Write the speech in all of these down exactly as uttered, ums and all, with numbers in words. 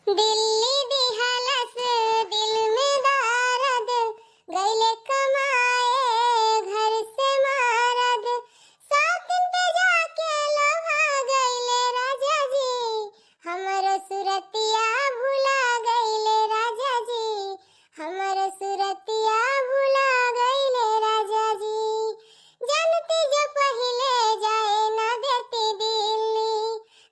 दिल्ली दिहलस दिल में दर्द, गइले कमाए घर से मरद। सौतिन पे जाके लोभा गइले राजा जी, हमरो सुरतिया भुला गइले राजा जी, हमरो सुरतिया भुला गइले राजा जी। जानती जो पहिले जाए ना देती दिल्ली,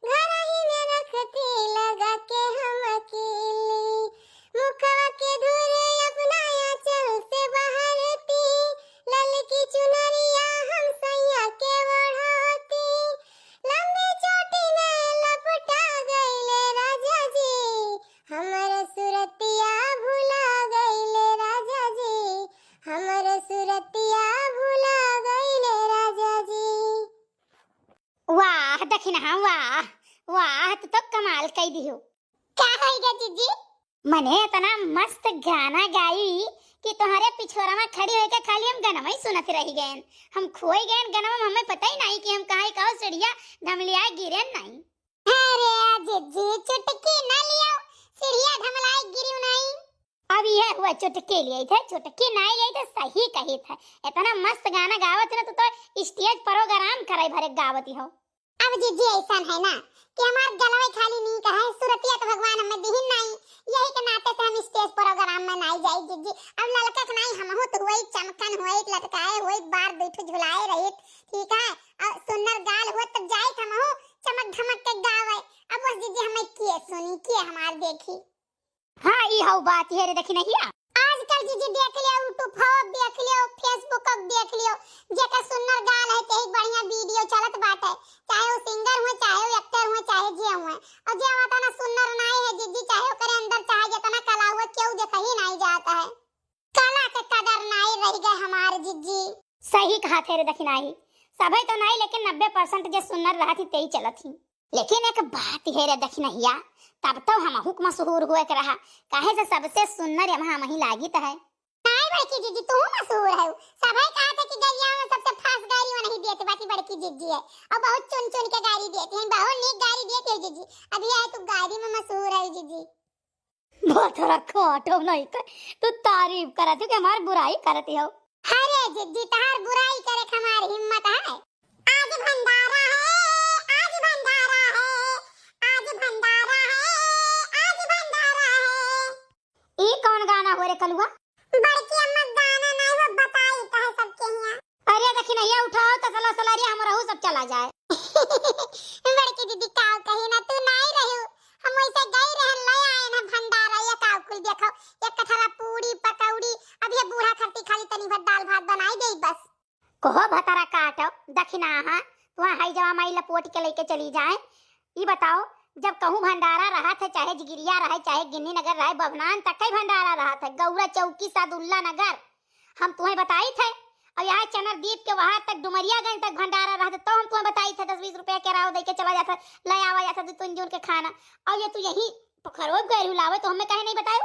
घर ही में रखती लगा के हम किल्ली। मुखवा के धूर अपना आंचल से बहारती, ललकी चुनरिया हम सैया के ओढ़ती। लंबी चोटी में लपटा गइले राजा जी, हमरो सुरतिया भुला गइले राजा जी, हमरो सुरतिया भुला गइले राजा जी। वाह दखिनहा, वाह, वाह, तू तो कमाल कइ दिहू। का होई गे जीजी? मने इतना मस्त गाना गाई कि तोहरे पिछोरा में खड़ी होके खाली हम गनवा ही सुनत रहि गएन। हम खोई गएन गनवा में, हमें पता ही नहीं कि हम कहाँ कहो सीढ़िया धमलियाए गिरेन नहीं। अरे आ जीजी, चुटकी ना लियाओ, सीढ़िया धमलाए गिरियो नहीं। अब यह हुआ चुटकी लिए थे, चुटकी नहीं लिए थे, सही कही थे। इतना मस्त गाना गावत ना, तू तो stage program करे भरे गावत हो। अब जीजी ऐसन है ना कि हमार गलवे खाली नीक है, सुरतिया तो भगवान हमें दिहिन नहीं, यही के नाते से हम stage program में नहीं जाई जीजी। अब ललका के नहीं, हमहू तो हुई चमकन, हुई लटकाए, हुई बार बैठो झुलाए रहित, ठीक है? और सुन्नर गाल हुआ तब जाइत हमहू चमक धमक के गावे। अब बस जीजी हमें किए सुनी, किए हमार देखी। हाँ, ई हऊ बात है रे दखिनहिया। आजकल जीजी देख लियो, YouTube हो देख लियो, Facebook हो देख लियो, जेकर सुन्नर गाल है, तेही बढ़िया video चलत बाटे, चाहे वो singer हुए, चाहे वो actor हुए, चाहे जे हुए। और जे होता ना सुन्नर नाई है जीजी, चाहे ओकरे अंदर चाहे जितना कला हुए, केहू देखा ही नहीं जाता है। कला के कदर नाई रह गए हमार जीजी। सही कहा थे रे दखिनाही, सभे तो नाई, लेकिन नब्बे percent जे सुन्नर रहा थी, तेही चलत ही। लेकिन एक बात है रे दखिनहिया, तब तो हमहू के मशहूर हुए के रहा, काहे से सबसे सुन्नर एमा हमही लागित है। नाई बड़की जीजी, तू मशहूर है, सभे कहा थे कि गलिया में सबसे फास गारी वो नहीं देत बाटी बड़की जीजी है, और बहुत चुन चुन के गारी देती हैं, बहुत नीक गारी देती है जीजी। अभी आए तू गारी में मशहूर है जीजी। भतरा काटो नहीं थे, तू तारीफ करत हो कि हमार बुराई करत हो। अरे जिज्जी, तहार बुराई करे के हमार हिम्मत है? आज भंडारा है, आज भंडारा है, आज भंडारा है, आज भंडारा है। ई कौन गाना हो रे कलुआ? बड़की अम्मा, गाना नहीं हो, बताई तो है सबके हियाँ। अरे दखिनहिया, उठाओ तसला सलारी, हमरहू सब चला जाए। बड़की दीदी, का कही ना, तू नाई रहू, हम वैसे गई रहन, ले आए ना भंडारा, ये का कुल देखो, एक कठरा पूरी पकौड़ी, अब ये बूढ़ा खरती खाली तनी भर दाल भात बनाई दे बस। कहो भतरा काटो, दखिनहा, तुहा हई जवा माई लपोट के लेके चली जाए। ई बताओ, जब कहूँ भंडारा रहत है, चाहे जिगिरिया रहे, चाहे गिन्नी नगर रहे, बभनान तक ही भंडारा रहत है, गौरा चौकी, सादुल्ला नगर, हम तुम्हें बताई थे। और यहाँ चनर दीप के वहां तक डुमरियागंज तक भंडारा रहत है, तो हम तुम्हें बताई थे, दस बीस रुपया किराया दे के चला जाता, ले आवा जाता दो तीन जन के खाना। और ये तू यही पोखरो गए लावे, तो हमें कहे नहीं बतायो?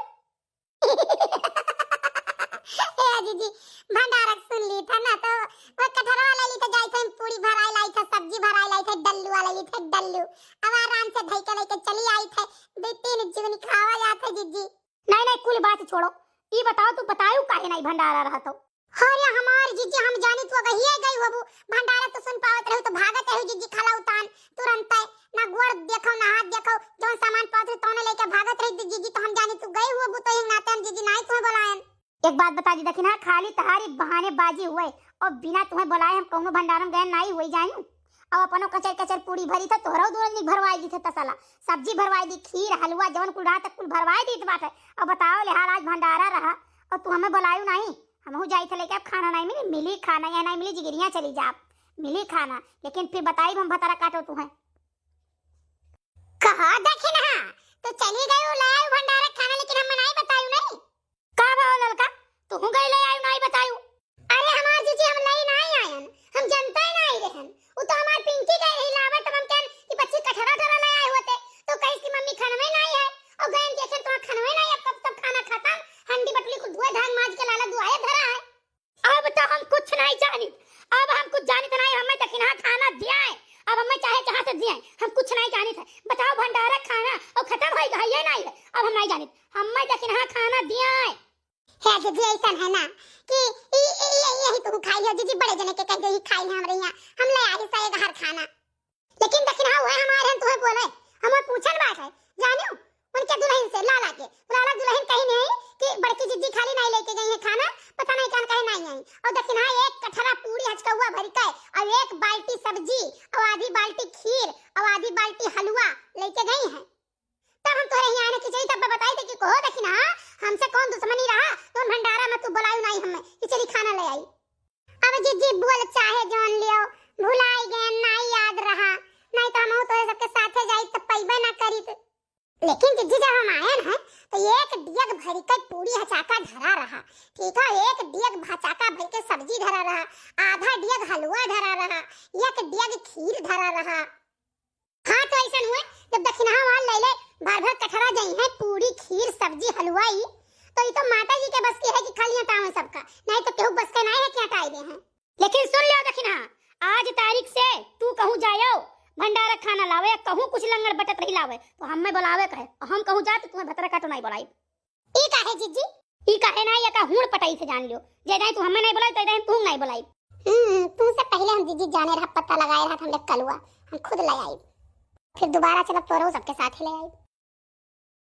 ए जीजी, भंडारा के सुन ली था ना, तो वो कटहरवा ले ली था, जाई थे पूरी भराई लाई था, सब्जी भराई लाई थे, डल्लू वाला ली थे, डल्लू। अब आराम से धई के लेके चली आई थे, दो तीन जीवनी खावा जात है जीजी। नहीं नहीं, कुल बात छोड़ो, ई बताओ तू बतायू काहे नहीं भंडारा रहा तो? अरे हमार जीजी, हम जानी तू अगहिए गई होबू, भंडारा तो सुन पावत रहू तो भागत रहू जीजी, खाला उतान तुरंत, ना गोड़ देखो ना हाथ देखो, जौन सामान पावत रहू तौने लेके भागत रही जीजी, तो हम जानी तू गई होबू, तो ही नाते हम जीजी नाई तुम्हें बुलायन। एक बात बता दी दखिनहा, खाली तहारी बहानेबाजी हुए और बिना तुम्हें बुलाए हम कौनो भंडारा में गए नाई हुई जाई। अब अपनो कचर कचर पूरी भरी था, तोहरो दोनों जनी भरवाई दी थे तसला, सब्जी भरवाई दी, खीर हलवा जौन कुल रहा था कुल भरवाई दी बाटे। अब बताओ ले हाल आज भंडारा रहा और तू हमें बुलायू नहीं, हमहू जाई थे लेके अब खाना नहीं मिली, मिली खाना यहाँ नहीं मिली, जिगरियाँ चली जा, मिली खाना, लेकिन फिर बताई हम भतरा काटो तुम्हें। कहा दखिनहा, तो चली गई लायू भंडारा खाना, लेकिन हम नहीं बतायू नहीं। का भाव ललका, तू गई ले आयू नाई बतायू? अरे हमार जीजी, हम लई नाई आयन, हम जनता ही नाई रहन। उ तो हमार पिंकी गई रही लावे, तब हम कहन कि बच्ची कठरा ठरा ले आए होते, तो कहिस कि मम्मी खनवे नाई है, और गयन देखे तो खनवे नाई, अब कब सब खाना खत्म, हंडी बटुली कुल धुए धान माज के लाला दुआरे धरा है। अब तो हम कुछ नहीं जानित, अब हम कुछ जानित नहीं, हमें दखिनहा खाना दिया है, अब हमें चाहे जहाँ से दिए, हम कुछ नहीं जानित है। बताओ भंडारा खाना और खत्म है कि है ये नाहीं है, अब हम नाहीं जानित, हम्मे दखिनहा खाना दिया है। हे जिज्जी, अइसन है ना कि ई, ई, ई, यही तू खाई है जिज्जी, बड़े जने के कह दे, "ई खाई है हमरे यहाँ, हम ले आई से घर खाना।" लेकिन दखिनहा उहे हमार है, तुहे बोले, हम पूछन बात है, जानियो, उनके दुलहिन से, लाला के, लाला दुलहिन कही नहीं कि बड़की जिज्जी खाली नाहीं लेके गई है खाना, पता नाहीं कान कहे नाहीं आई। और दखिनहा एक कठरा पूरी हचकौआ भरिके, और एक बाल्टी सब्जी, और आधी बाल्टी खीर, और आधी बाल्टी हलवा लेके गई है। तब हम तोहरे हियाँ आने खिचड़ी तब बताई थे कि कहो दखिनहा, हमसे कौन दुश्मनी रहा, कौन भंडारा में तू बुलायू नाहीं हमें कि चली खाना ले आई। अब जिज्जी बोल चाहे जान लियो, भुलाई गए, नाहीं याद रहा, नाहीं तो हमहू तोहरे सबके साथे जाई तो पैबे ना करीत। लेकिन जिज्जी जब हम आयन है तो एक डियग भरिके पूरी हचाका धरा रहा, ठीक है, एक डियग हचाका भरिके सब्जी धरा रहा, आधा डियग हलवा धरा रहा, एक डियग खीर धरा रहा। हाँ, तो अइसन हुए, जब दखिनहा वाल लैले भर भर कठरा जइहैं पूरी, खीर, सब्जी, हलवाई, तो ई तो माता जी के बस की है कि खाली अटावे सबका, नाहीं तो केहू बस के नाहीं है कि अटाई देहैं। लेकिन सुन लियो दखिनहा, आज तारीख से तू कहूँ जायो, भंडारा खाना लावे या कहूँ कुछ लंगड़ बटत रही लावे, तो हम्मे बुलावे कहे, हम कहूँ जात तुम्हें भतरा काटो नाहीं बुलाई। ई काहे जिज्जी? ई काहे ना, एका हूण पटाई से जान लियो। जे दाई तू हमें नाहीं बुलाई, तो दाई तू नाहीं बुलाई। हम्म, तुमसे पहिले हम जिज्जी जाने रहा, पता लगाए रहा, हम लोग कलुआ, हम खुद ले आई। फिर दोबारा चलब तोरो सबके साथ ही ले आई।